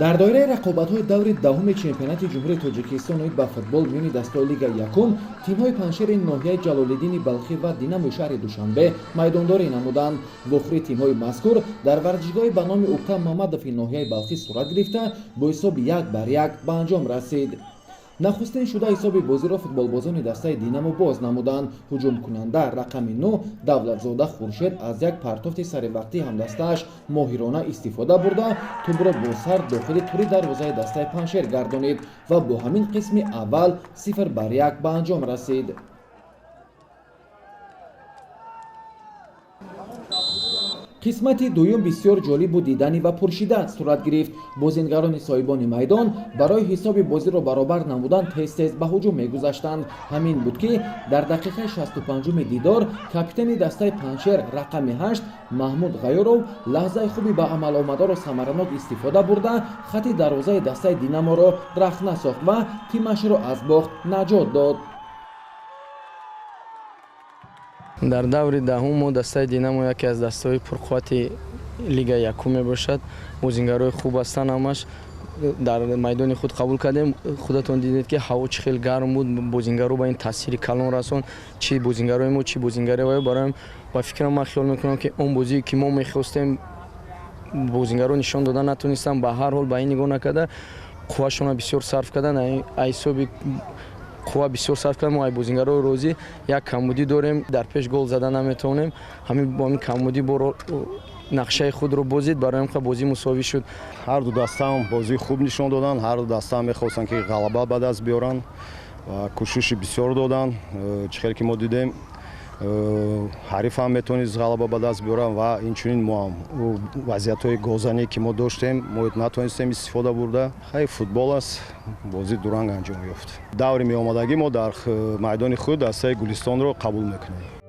Дар доираи рақобатҳои даври даҳуми чемпионати Ҷумҳурии Тоҷикистон оид ба футбол миёни дастаҳои Лигаи якум, тимҳои Панҷшери ноҳияи Ҷалолиддини Балхӣ ва Динамои шаҳри Душанбе майдондорӣ намуданд. Вохӯрии тимҳои мазкур дар варзишгоҳи ба номи Уктам Мамадови ноҳияи Балхӣ сурат гирифта, бо ҳисоби 1-1 ба анҷом расид. Нахустин шуда ҳисоби бозиро футболбозони дастаи Динамо боз намуданд. Ҳуҷумкунанда рақами 9 Давлатзода Хуршед аз як партофти саривақтии ҳамдастааш моҳирона истифода бурда, тӯбро бо сар дохили тури дарвозаи дастаи Панҷшер гардонид ва бо ҳамин қисми аввал 0-1 ба анҷом расид. Қисмати дуюм бисёр ҷолибу диданӣ ва пуршиддат сурат гирифт. Бозингарони соҳибони майдон барои ҳисоби бозиро баробар намудан тез-тез ба ҳуҷум мегузаштанд. Ҳамин буд, ки дар дақиқаи 65-уми дидор капитани дастаи Панҷшер рақами 8 Маҳмуд Ғайёров лаҳзаи хуби ба амал омадаро самаранок истифода бурда, хати дарвозаи дастаи Динаморо рахна сохт ва тимашро аз бохт наҷот дод. Дар даври даҳум мо дастаи Динамо яке аз дастаҳои пурқуввати Лигаи якум мебошад. Бозингарои хуб ҳастанд ҳамаш. Дар майдони худ қабул кардем. Худатон дидед, ки ҳаво чӣ хел гарм буд. Бозингаро ба ин таъсири калон расон, чӣ бозингарои мо, чӣ бозингарои вай. Бароям ба фикрам, ман хиёл мекунам, ки он бозие, ки мо мехостем, бозингаро нишон дода натонистанд. Ба ҳар ҳол, ба ин нигоҳ накарда, қуввашонро бисёр сарф кардан, ҳисоби қувва бисёр сарф кардем. Мо ай бозингарои розӣ. Як камбудӣ дорем: дар пеш гол зада наметавонем. Ҳамин бо ҳамин камбудӣ боро нақшаи худро бозид, барои ҳам бозӣ мусовӣ шуд. Ҳар ду дастаам бозии хуб нишон доданд, ҳар ду дастаам мехостанд, ки ғалаба ба даст биёранд ва кӯшиши бисёр доданд. Чӣ хел ки мо дидем, ҳариф ҳам метавонист ғалаба ба даст биёрад ва инчунин мо ҳам. Вазъиятҳои голзанӣ, ки мо доштем, мо натонистем истифода бурда. Хай, футбол аст, бозӣ дуранг анҷом ёфт. Даври меомадагӣ мо дар майдони худ дастаи Гулистонро қабул мекунем.